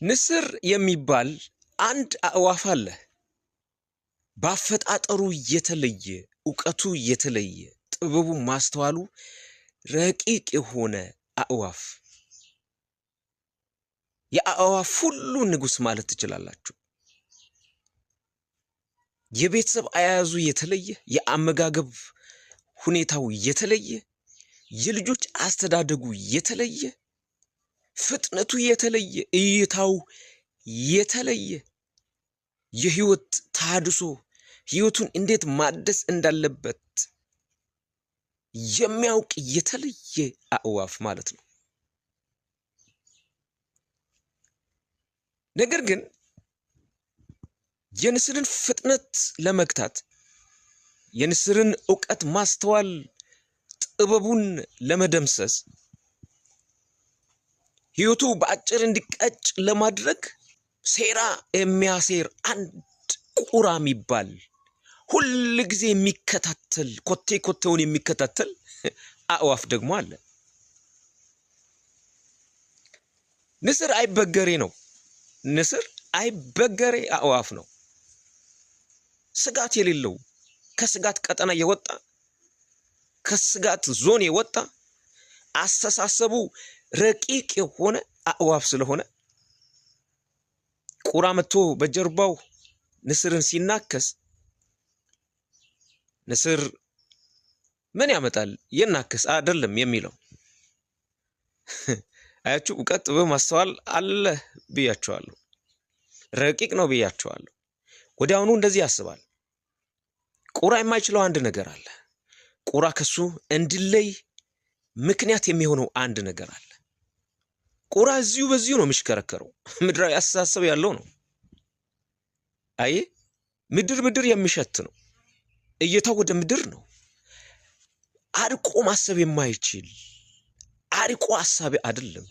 ንስር የሚባል አንድ አእዋፍ አለ። በአፈጣጠሩ የተለየ፣ እውቀቱ የተለየ፣ ጥበቡ ማስተዋሉ ረቂቅ የሆነ አእዋፍ፣ የአእዋፍ ሁሉ ንጉሥ ማለት ትችላላችሁ። የቤተሰብ አያያዙ የተለየ፣ የአመጋገብ ሁኔታው የተለየ፣ የልጆች አስተዳደጉ የተለየ፣ ፍጥነቱ የተለየ፣ እይታው የተለየ፣ የህይወት ታድሶ ህይወቱን እንዴት ማደስ እንዳለበት የሚያውቅ የተለየ አእዋፍ ማለት ነው። ነገር ግን የንስርን ፍጥነት ለመግታት፣ የንስርን እውቀት ማስተዋል ጥበቡን ለመደምሰስ፣ ህይወቱ በአጭር እንዲቀጭ ለማድረግ ሴራ የሚያሴር አንድ ቁራ የሚባል ሁል ጊዜ የሚከታተል፣ ኮቴ ኮቴውን የሚከታተል አእዋፍ ደግሞ አለ። ንስር አይበገሬ ነው። ንስር አይበገሬ አእዋፍ ነው። ስጋት የሌለው፣ ከስጋት ቀጠና የወጣ፣ ከስጋት ዞን የወጣ፣ አስተሳሰቡ ረቂቅ የሆነ አእዋፍ ስለሆነ ቁራ መጥቶ በጀርባው ንስርን ሲናከስ ንስር ምን ያመጣል ይናከስ አይደለም የሚለው። አያችሁ፣ እውቀት ጥበብ ማስተዋል አለ ብያቸዋለሁ። ረቂቅ ነው ብያቸዋለሁ። ወዲያውኑ እንደዚህ ያስባል። ቁራ የማይችለው አንድ ነገር አለ። ቁራ ከሱ እንዲለይ ምክንያት የሚሆነው አንድ ነገር አለ። ቁራ እዚሁ በዚሁ ነው የሚሽከረከረው። ምድራዊ አስተሳሰብ ያለው ነው። አይ ምድር ምድር የሚሸት ነው። እይታው ወደ ምድር ነው። አርቆ ማሰብ የማይችል አርቆ አሳቢ አይደለም።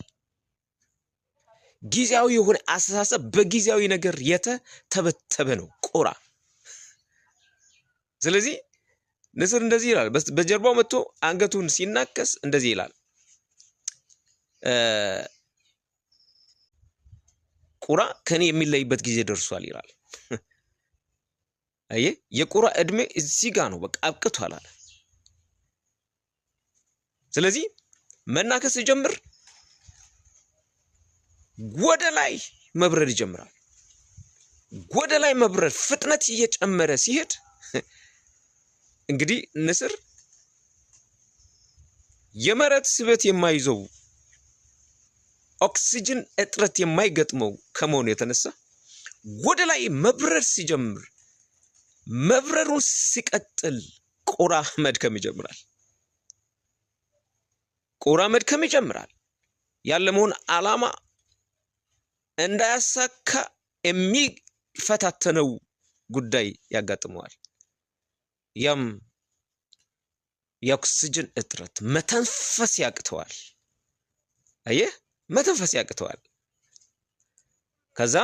ጊዜያዊ የሆነ አስተሳሰብ በጊዜያዊ ነገር የተተበተበ ነው ቁራ። ስለዚህ ንስር እንደዚህ ይላል። በጀርባው መጥቶ አንገቱን ሲናከስ እንደዚህ ይላል። ቁራ ከኔ የሚለይበት ጊዜ ደርሷል ይላል። አየህ፣ የቁራ እድሜ እዚህ ጋር ነው፣ በቃ አብቅቷል አለ። ስለዚህ መናከስ ሲጀምር ወደ ላይ መብረር ይጀምራል። ወደ ላይ መብረር ፍጥነት እየጨመረ ሲሄድ እንግዲህ ንስር የመሬት ስበት የማይዘው፣ ኦክሲጅን እጥረት የማይገጥመው ከመሆኑ የተነሳ ወደ ላይ መብረር ሲጀምር፣ መብረሩን ሲቀጥል ቁራ መድከም ይጀምራል። ቁራ መድከም ይጀምራል። ያለመውን ዓላማ እንዳያሳካ የሚፈታተነው ጉዳይ ያጋጥመዋል። ያም የኦክሲጅን እጥረት፣ መተንፈስ ያቅተዋል። አየህ፣ መተንፈስ ያቅተዋል። ከዛ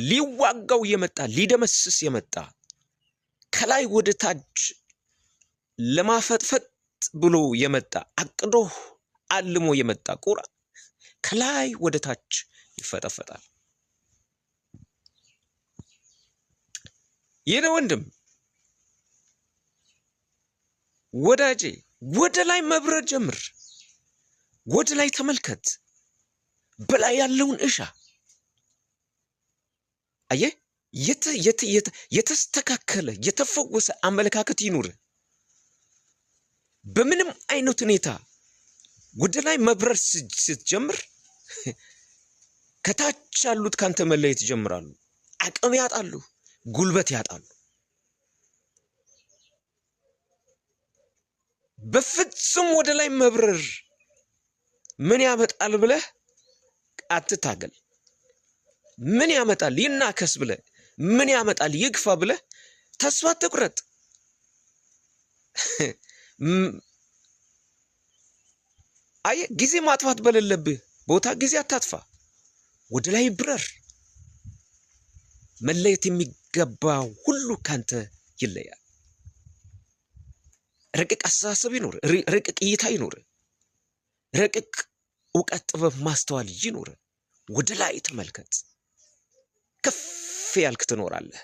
ሊዋጋው የመጣ፣ ሊደመስስ የመጣ፣ ከላይ ወደ ታች ለማፈጥፈጥ ብሎ የመጣ፣ አቅዶ አልሞ የመጣ ቁራ ከላይ ወደ ታች ይፈጠፈጣል። የኔ ወንድም ወዳጄ፣ ወደ ላይ መብረር ጀምር። ወደ ላይ ተመልከት። በላይ ያለውን እሻ። አየህ፣ የተስተካከለ የተፈወሰ አመለካከት ይኑር። በምንም አይነት ሁኔታ ወደ ላይ መብረር ስትጀምር ከታች ያሉት ካንተ መለየት ይጀምራሉ። አቅም ያጣሉ፣ ጉልበት ያጣሉ። በፍጹም ወደ ላይ መብረር ምን ያመጣል ብለህ አትታገል። ምን ያመጣል ይናከስ ብለህ፣ ምን ያመጣል ይግፋ ብለህ ተስፋ አትቁረጥ። አየህ፣ ጊዜ ማጥፋት በሌለብህ ቦታ ጊዜ አታጥፋ። ወደ ላይ ብረር። መለየት የሚገባ ሁሉ ካንተ ይለያል። ረቂቅ አስተሳሰብ ይኑር፣ ረቂቅ እይታ ይኑር፣ ረቂቅ እውቀት፣ ጥበብ፣ ማስተዋል ይኑር። ወደ ላይ ተመልከት፣ ከፍ ያልክ ትኖራለህ።